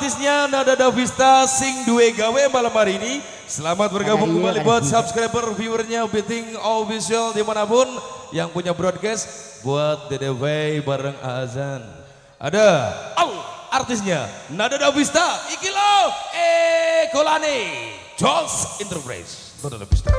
artisnya Nada Davista sing duwe gawe malam hari ini. Selamat bergabung kembali buat subscriber viewernya Beating Official dimanapun yang punya broadcast buat DDV bareng Azan. Ada artisnya Nada Davista, iki lo Ekolane Jos Enterprise Nada Davista.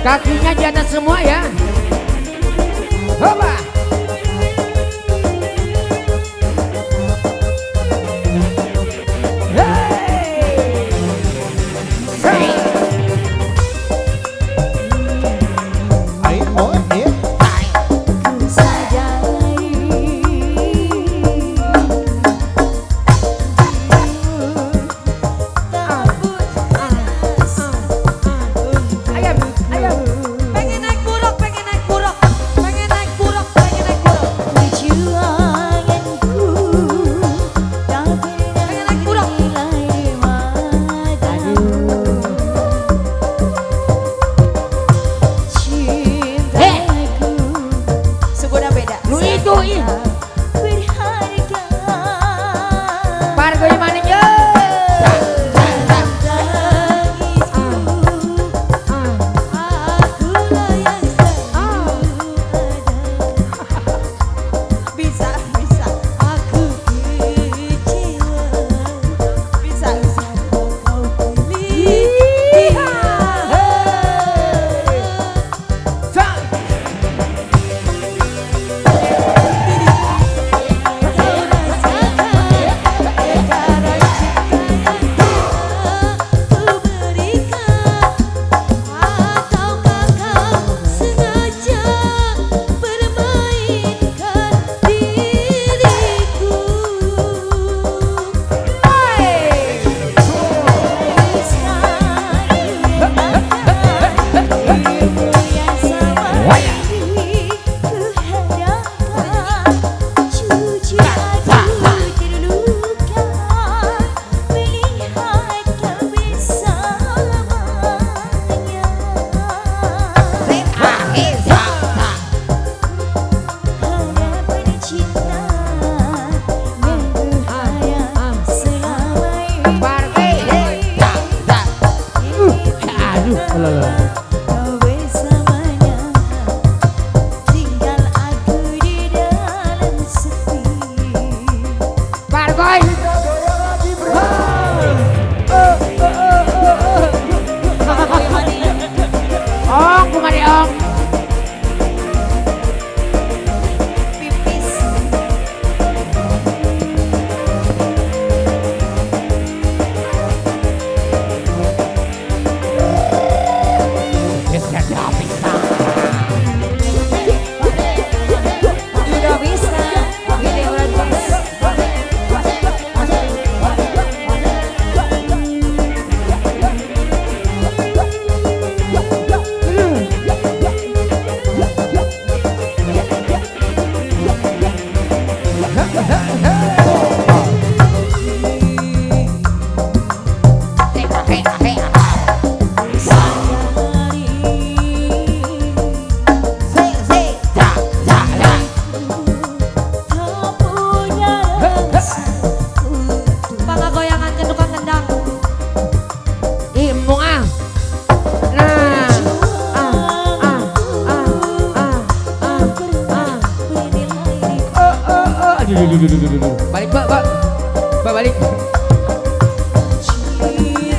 Kakinya di atas semua ya. Coba. Pengen naik buruk, pengen Aduh, aduh, aduh, aduh, aduh. Balik, Mbak, Mbak. Mbak balik.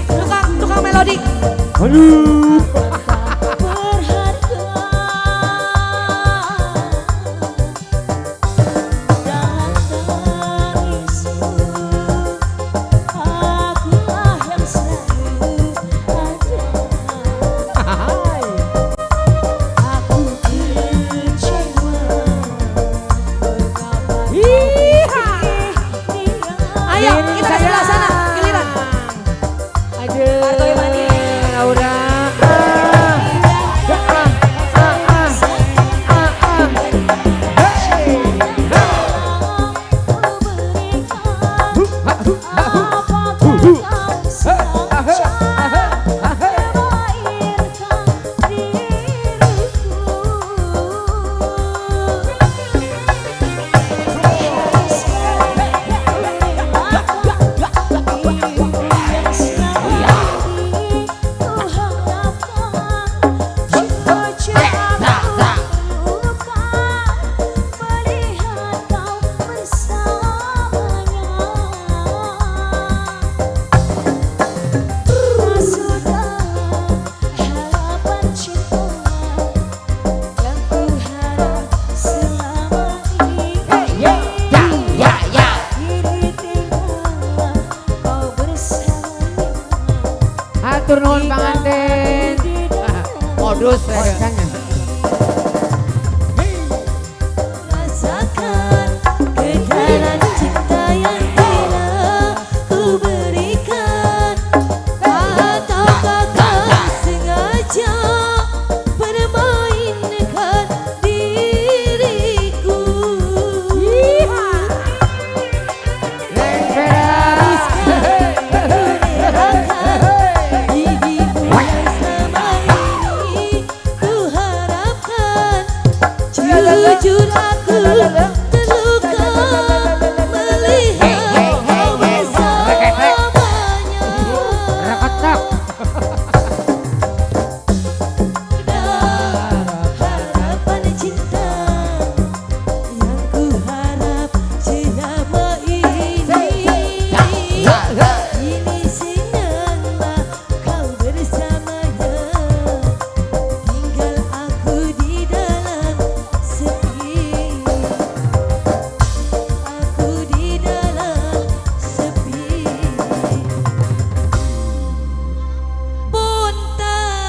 Tukang tukang melodi. Aduh. Berharga dalam tangismu, akulah yang selalu ada. Aku kecewa mengapa kau Iha. pilih dia. Ayo kita ke sebelah sana. Giliran. Aduh. Partoy Mani. Laura. Ah. Ah, ah, ah. Ah, ah. Hey. Ku Hu, ha, hu, ha, hu. berikan Hu, hu. apakah kau Ha, ah, he, sengaja ah, he, ah, he. memainkan diriku? Harus ku relakan dirimu yang selama ini ku harapkan. Jujur aku luka melihat kau bersamanya. Sudah harapan cinta yang ku harap selama ini. Ya, ya, ya. Kini tinggallah kau bersamanya. Hatur nuhun panganten. Di dalam Modus ya.